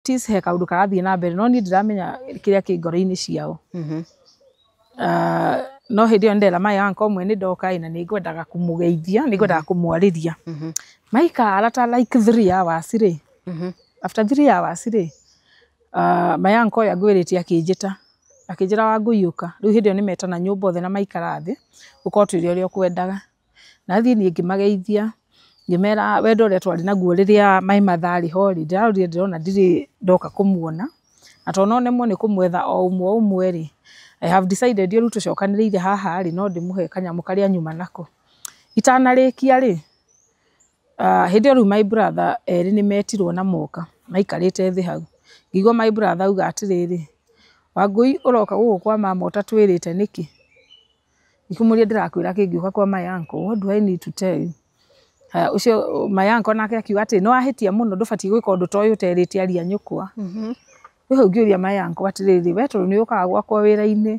Notice he kaũndũ karathiĩ na mbere, no niĩ ndiramenya kĩrĩa kĩ ngoro-inĩ ciao. No hĩndĩ ĩyo nĩndera my uncle ũmwe nĩ ndoka ĩ, na nĩ ngwendaga kũmũgeithia, nĩ ngwendaga kũmwarĩria. Maikara ta like 3 hours rĩ, after 3 hours rĩ, my uncle ũyũ angwĩrĩte akĩnjĩta, akĩnjĩra, "Wangũi, ũka." Rĩu hĩndĩ ĩyo nĩ metana nyũmba othe na maikara thĩ, ũka ũtwĩre ũrĩa ũkwendaga. Nathiĩ niĩ ngĩmageithia, ngĩmera wendo ũrĩa twarĩ naguo rĩrĩa my mother arĩ ho rĩ, ndĩrarorire ndĩrona ndirĩ ndoka kũmuona, na tondũ no nemwo nĩ kũmwetha o ũmwe o ũmwe rĩ, I have decided rĩu tũcokanĩrĩire haha rĩ, no ndĩmũhe kanyamũ karĩa nyuma nako. Itanarĩkia rĩ, hĩndĩ ĩyo rĩu my brother erĩ nĩ metirwo na moka maikarĩte thĩ hau. Ngĩigua my brother auga atĩrĩrĩ, "Wangũi, ũroka gũkũ kwa mama ũtatwĩrĩte nĩkĩ?" Ngĩkĩmũria, "Ndĩrakwĩra kĩ ngĩũka kwa my uncle? What do I need to tell you?" Haya, ũcio my uncle nake akiuga atĩ nĩ wahĩtia mũno, ndũbatiĩ gwĩka ũndũ ta ũyũ ũterĩte aria nyũkwa. Rĩu hau ngĩũria my uncle atĩrĩrĩ, we tondũ nĩ ũkaga gwakwa wĩra-inĩ,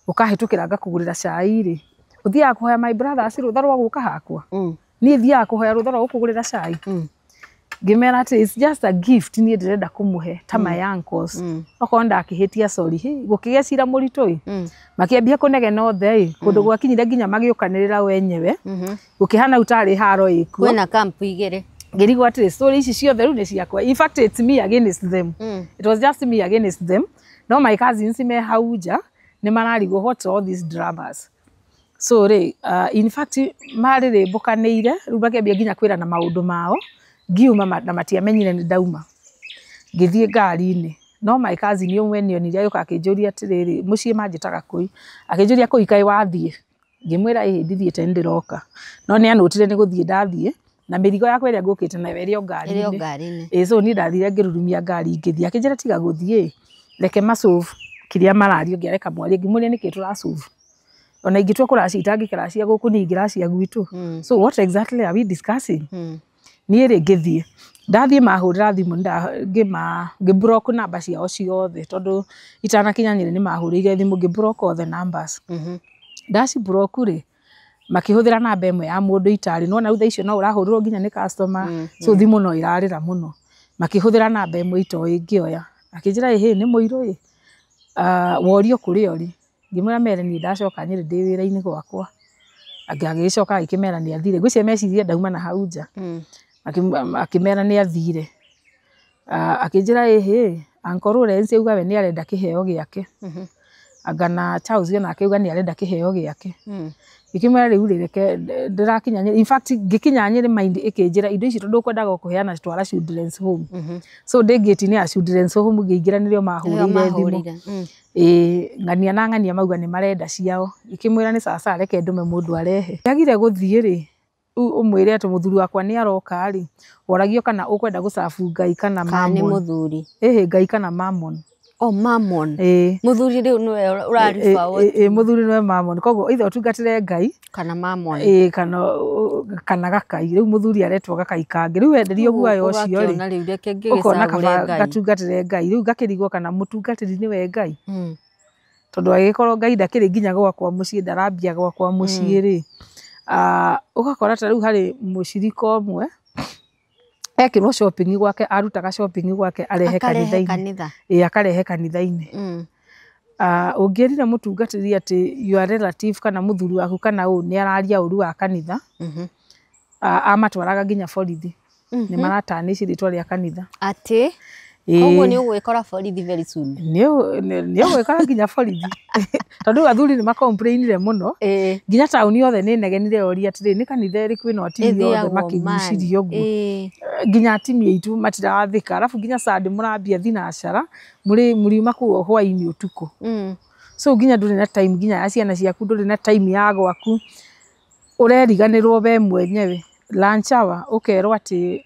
ũkahĩtũkĩra ngakũgũrĩra cai rĩ, ũthiaga kũhoya my brothers rũtha rwa gũka hakwa? Niĩ thiaga kũhoya rũtha rwa gũkũgũrĩra cai? Ngĩmera atĩ it's just a gift niĩ ndĩrenda kũmũhe ta my uncles. Okorwo ndakĩhĩtia, sorry. Hĩ, gũkĩgĩa cira mũritũ ĩ, makĩambia kũnegena othe ĩ, kũndũ gwakinyire nginya magĩũkanĩrĩra wenyewe, gũkĩhana rĩu tarĩ haro ĩkuo. Kwĩna kampu igĩrĩ. Ngĩrigwo atĩrĩ, story ici ciothe rĩu nĩ ciakwa. In fact, it's me against them. It was just me against them. No my cousins me hau nja nĩ mararigwo, what all these dramas? So rĩ, in fact marĩrĩmbũkanĩire rĩu makĩambia nginya kwĩrana maũndũ mao. Ngiuma na matiamenyire nĩ ndauma, ngĩthiĩ ngari-inĩ, no my cousin ũmwe nĩonire, agĩũka akĩnjũria atĩrĩrĩ, mũciĩ manjĩtaga Kũi, akĩnjũria, "Kũi, kaĩ wathiĩ?" Ngĩmwĩra, "Ĩĩ, ndithiĩte, nĩ ndĩroka." No nĩ anũtire nĩ gũthiĩ ndathiĩ na mĩrigo yakwa ĩrĩa ngũkĩte nayo ĩrĩ o Ĩrĩ o ngari-inĩ. Ngari-inĩ. Ĩ, so niĩ ndathire ngĩrurumia ngari ngĩthiĩ. Akĩnjĩra, "Tiga gũthiĩ, reke masolve kĩrĩa mararia." Ngĩareka mwarie. Ngĩmũria, "Nĩkĩ tũrasolve? Ona ingĩtua kũracia itangĩkĩracia gũkũ, niĩ ingĩracia gwitũ. So what exactly are we discussing?" Niĩ rĩ, ngĩthiĩ. Ndathiĩ mahũrĩra thimũ, ngĩma ngĩ block namba ciao ciothe, tondũ itanakinya Nyĩrĩ nĩ mahũrĩire thimũ, ngĩ block all the numbers. Ndaci block rĩ, makĩhũthĩra namba ĩmwe ya mũndũ itarĩ nona. Rĩu thaa icio no ũrahũrĩrwo nginya nĩ customer, so thimũ no ĩrarĩra mũno. Makĩhũthĩra namba ĩmwe itoĩ. Ngĩoya, akĩnjĩra, "Ĩhĩ, nĩ mũirũ ĩ, worio kũrĩa ũrĩ." Ngĩmwĩra mere niĩ ndacoka Nyĩrĩ, ndĩ wĩra-inĩ gwakwa. Agĩgĩcoka agĩkĩmera nĩ athire. Ngwĩciria mecirie ndauma na hau nja. Akĩmera nĩ athire. Akĩnjĩra, "Ĩhĩ, Uncle Lawrence auga we nĩ arenda kĩheo gĩake, anga na Charles onake auga nĩ arenda kĩheo gĩake." Ngĩkĩmwĩra, "Rĩu rĩ, reke ndĩrakinya Nyĩrĩ." In fact, ngĩkinya Nyĩrĩ, mind ĩkĩnjĩra indo ici tondũ ũkwendaga kũheana, twara children's home. So ndĩ gate-inĩ ya children's home ngĩingĩra, nĩrĩo mahũrĩire thimũ. Mahũrire. Ĩĩ, ng'ania na ng'ania mauga nĩ marenda ciao. Ngĩkĩmwĩra nĩ sawa, reke ndũme mũndũ arehe. Njagire gũthiĩ rĩ, rĩu ũmwĩre atĩ mũthuri wakwa nĩ aroka rĩ, woragio kana ũkwenda gũcabu Ngai kana Kana nĩ Mammon. Mũthuri. Ĩhĩ, Ngai kana Mammon. Oh, Mammon. Ĩĩ. Mũthuri rĩu nĩwe ũrariba. Ĩ, mũthuri nĩwe Mammon, koguo either ũtungatĩre Ngai kana Mammon. Ĩĩ, kana gakai. Rĩu mũthuri aretwo gakai kangĩ, rĩu wenderio guoya ũcio rĩ, Ũgakĩona rĩu reke ũkona ngĩgĩcagũre kaba Ngai. Gatungatĩre Ngai. Rĩu ngakĩrigwo kana mũtungatĩri nĩwe Ngai, tondũ agĩkorwo Ngai ndakĩrĩ nginya gwakwa mũciĩ, ndarambia gwakwa mũciĩ rĩ. Ũgakora ta rĩu harĩ mũcirika ũmwe ekĩrwo shopping gwake, arutaga shopping gwake arehe Akarehe kanitha-inĩ. Kanitha. Ĩĩ, akarehe kanitha-inĩ. Ũngĩrire mũtungatĩri atĩ your relative kana mũthuri waku kana ũũ nĩ araria ũru wa kanitha, amatwaraga nginya borithi, nĩ maratanĩci rĩtwa rĩa kanitha. Atĩ Ĩĩ. Koguo nĩ ũgwĩkora borithi very soon. Nĩ ũgwĩkora nginya borithi, tondũ rĩu athuri nĩ macomplainire mũno. Nginya taũni yothe nĩ negenire oria atĩrĩ, nĩ kanitha ĩrĩkũ ĩno atumia othe Ĩthiagwo makĩgucĩrio ũguo? Nginya atumia aitũ matirathĩka, arabu nginya Sunday mũrambia thinacara, mũrĩ mũriuma kũu o hwaĩ-inĩ ũtukũ. So nginya ndũrĩ na time nginya ya ciana ciaku, ndũrĩ na time ya gwaku, ũreriganĩrwo we mwenyewe. Lunch hour ũkerwo atĩ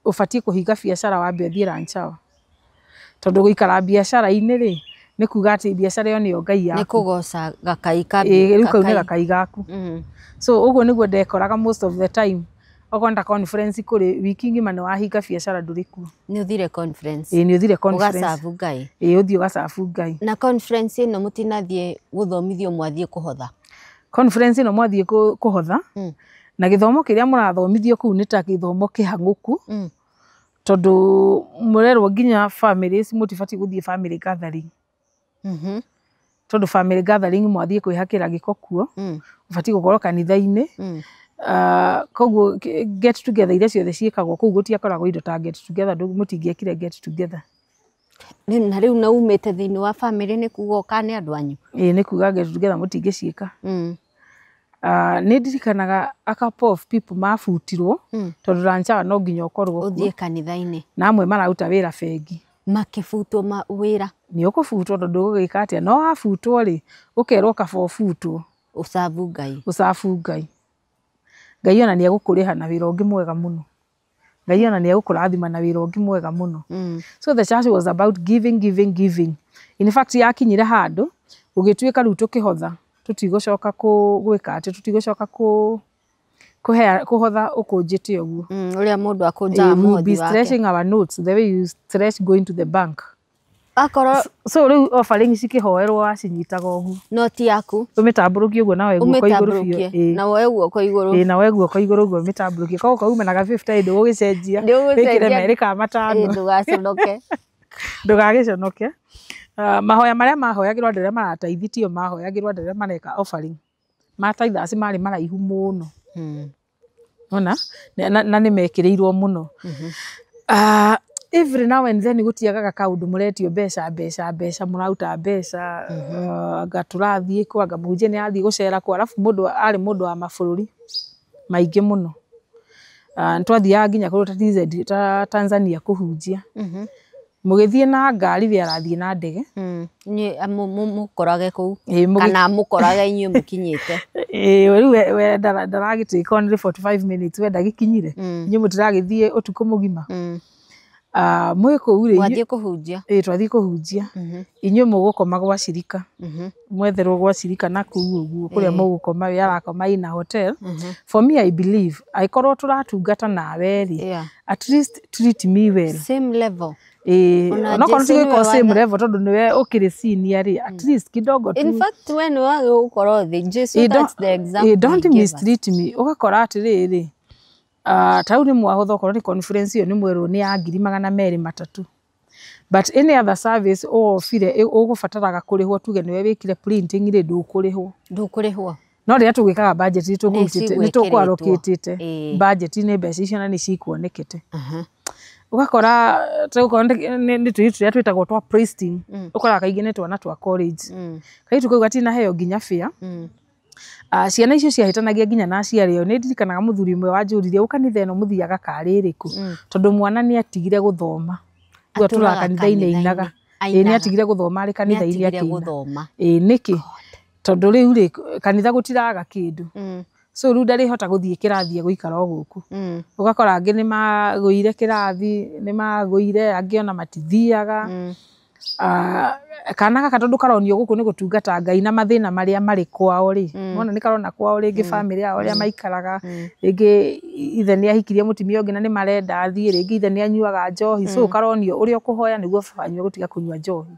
ũbatiĩ kũhinga biacara wambe ũthiĩ lunch hour, tondũ gũikara biacara-inĩ rĩ, nĩ kuga atĩ biacara ĩyo nĩyo ngai Nĩ yaku. kũgoca gakai ka. Ĩĩ, rĩu kau nĩ gakai gaku. So ũguo nĩguo ndekoraga most of the time. Okorwo nĩ ta conference kũrĩ wiki ng'ima, nĩ wahinga biacara, ndũrĩ kuo. Nĩ ũthire conference. Ĩĩ, nĩ ũthire conference. Ũgacabu Ngai. Ĩĩ, ũthiĩ ũgacabu Ngai. Na conference ĩno mũtinathiĩ gũthomithio, mwathiĩ kũhotha? Conference ĩno mwathiĩ kũhotha. Na gĩthomo kĩrĩa mũrathomithio kũu nĩ ta gĩthomo kĩhang'ũku. Tondũ mũrerwo nginya families mũtibatiĩ gũthiĩ family gathering. Tondũ family gathering mwathiĩ kwĩhakĩra gĩko kuo. Ũbatiĩ gũkorwo kanitha-inĩ. Koguo get together iria ciothe ciĩkagwo kũu gũtiakoragwo indo ta get together, mũtingĩekire get together. Na rĩu na umĩte thĩinĩ wa family nĩ kuga ũkane andũ anyu. Ĩĩ, nĩ kuga get together mũtingĩciĩka. Nĩ ndirikanaga a couple of people mabutirwo tondũ lunch hour no nginya ũkorwo kuo. Ũthiĩ kanitha-inĩ. Na amwe mararuta wĩra bengi. Makĩbutwo wĩra. Nĩ ũkũbutwo tondũ ndũgũgĩka atĩa, no wabutwo rĩ, ũkerwo kaba ũbutwo. Ũcabu Ngai. Ũcabu Ngai. Ngai ona nĩ egũkũrĩha na wĩra ũngĩ mwega mũno. Ngai ona nĩ egũkũrathima na wĩra ũngĩ mwega mũno. So the church was about giving, giving, giving. In fact yakinyire handũ gũgĩtuĩka rĩu tũkĩhotha tũtigũcoka gwĩka atĩ tũtigũcoka kũhotha ũkũnjĩte ũguo. Ũrĩa mũndũ akũnjaga We will be mũhothi wake. stretching our notes the way you stretch going to the bank. Akorwo So rĩu offering cikĩhoerwo wacinyitaga ũguo. Noti yaku. Ũmĩtambũrũkie ũguo na woe guoko igũrũ biũ. Ũmĩtambũrũkie Ĩĩ. na woe guoko igũrũ. Ĩĩ, na woe guoko igũrũ ũguo ũmĩtambũrũkie. Koguo kauma na ga 50 ndũgũgĩcenjia. Ndũgũcenjia. Wĩkĩre merĩ kana matano. Ĩĩ, ndũgaconoke. Ndũgagĩconoke. Mahoya marĩa mahoyagĩrwo andũ arĩa marataithi tio mahoyagĩrwo andũ arĩa mareka offering. Ma tithers marĩ maraihu mũno. Ona na nĩ mekĩrĩirwo mũno. Every now and then gũtiagaga kaũndũ mũretio mbeca mbeca mbeca, mũraruta mbeca, anga tũrathiĩ kũ, anga mũhunjia nĩ arathiĩ gũcera kũ, arabu mũndũ arĩ mũndũ wa mabũrũri maingĩ mũno. Nĩ twathiaga nginya kũndũ ta TZ, ta Tanzania kũhunjia. Mũgĩthiĩ na ngari, we arathiĩ na ndege. Inyuĩ mũkorage kũu. Ĩĩ, Kana mũkorage inyuĩ mũkinyĩte. Ĩĩ, rĩu we ndaragĩtuĩka only 45 minutes, we ndagĩkinyire. Inyuĩ mũtiragĩthiĩ ũtukũ mũgima. Mwĩ kũu rĩ, Mwathiĩ kũhunjia. Ĩĩ, twathiĩ kũhunjia. Inyuĩ mũgũkoma gwa cirika. Mwetherwo gwa cirika na kũu ũguo kũrĩa mũgũkoma, we arakoma in a hotel. For me I believe angĩkorwo tũratungata nawe rĩ, at least treat me well. Same level. Ĩĩ, Ona onokorwo Jesu nĩwe tigĩkorwo same level tondũ nĩwe ũkĩrĩ senior rĩ, at least kidogo tu. In fact, we nĩ wagĩrĩirwo gũkorwo thĩ. Jesu, Ĩĩ, that's the example ĩĩ, don't he gave us. mistreat me. Ũgakora atĩrĩrĩ, ta rĩu nĩ mwahotha okorwo nĩ conference ĩyo nĩ mwerwo nĩ ya 230,000. But any other service ũofire ũgũbataraga kũrĩhwo, tuge nĩwe wĩkire printing rĩ, ndũkũrĩhwo. Ndũkũrĩhwo. No rĩrĩa tũgwĩkaga budget nĩ tũkũrutĩte, nĩ cigwĩkĩrĩtwo. tũkũallocatĩte budget-inĩ mbeca icio na nĩ cikuonekete. Ũgakora ta okorwo nĩ tũirĩtu tũrĩa twĩtagwo twa printing, ũkoraga kaingĩ nĩ twana twa college. Kairĩtu kau gatinaheo nginya fare. Ciana icio ciahĩtanagia nginya na aciari ao. Nĩ ndirikanaga mũthuri ũmwe wanjũririe, "Ũ kanitha ĩno mũthiaga karĩ ĩrĩkũ?" Tondũ mwana nĩ atigire gũthoma. Rĩu atũraga Atũraga kanitha-inĩ ainaga. kanitha-inĩ. Ĩĩ, nĩ Ainaga. atigire gũthoma arĩ kanitha-inĩ Nĩ atigire akĩina. gũthoma. Ĩĩ, nĩkĩ? Tondũ rĩu rĩ, kanitha gũtiraga kĩndũ. So rĩu ndarĩhota gũthiĩ kĩrathi egũikara o gũkũ. Ũgakora angĩ nĩ magũire kĩrathi, nĩ magũire, angĩ ona matithiaga. Kana gaka tondũ karonio gũkũ nĩ gũtungata Ngai na mathĩna marĩa marĩ kwao rĩ, wona nĩ karona kwao rĩngĩ family yao ũrĩa maikaraga, rĩngĩ ithe nĩ ahikirie mũtumia ũngĩ na nĩ marenda athiĩ, rĩngĩ ithe nĩ anyuaga njohi, so karonio ũrĩa ũkũhoya nĩguo baba wanyu egũtiga kũnyua njohi.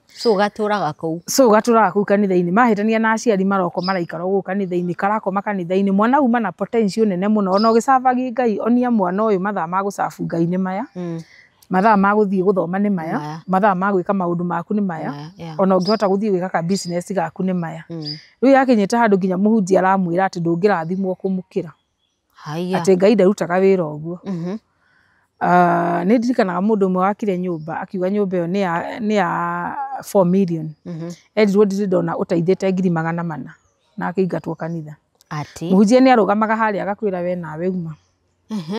So gatũraga kũu. So gatũraga kũu kanitha-inĩ, mahĩtania na aciari maroko maraikara o gũkũ kanitha-inĩ, karakoma kanitha-inĩ, mwana uma na potential nene mũno, ona ũgĩcabagi Ngai, onia mwana ũyũ mathaa ma gũcabu Ngai nĩ maya, mathaa ma gũthiĩ gũthoma nĩ maya, Maya. mathaa ma gwĩka maũndũ maku nĩ maya, Maya, yeah. ona ũngĩhota gũthiĩ gwĩka ka business gaku nĩ maya. Rĩu yakinyĩte handũ nginya mũhunjia aramwĩra atĩ ndũngĩrathimwo kũmũkĩra. Haiya. Atĩ Ngai ndarutaga wĩra ũguo. Nĩ ndirikanaga mũndũ ũmwe wakire nyũmba akiuga nyũmba ĩyo nĩ ya 4 million. Erirwo ndirĩ ndona ũteithĩte 400,000 na akĩingatwo kanitha. Ati. Mũhunjia nĩ arũgamaga harĩa agakwĩra we nawe uma.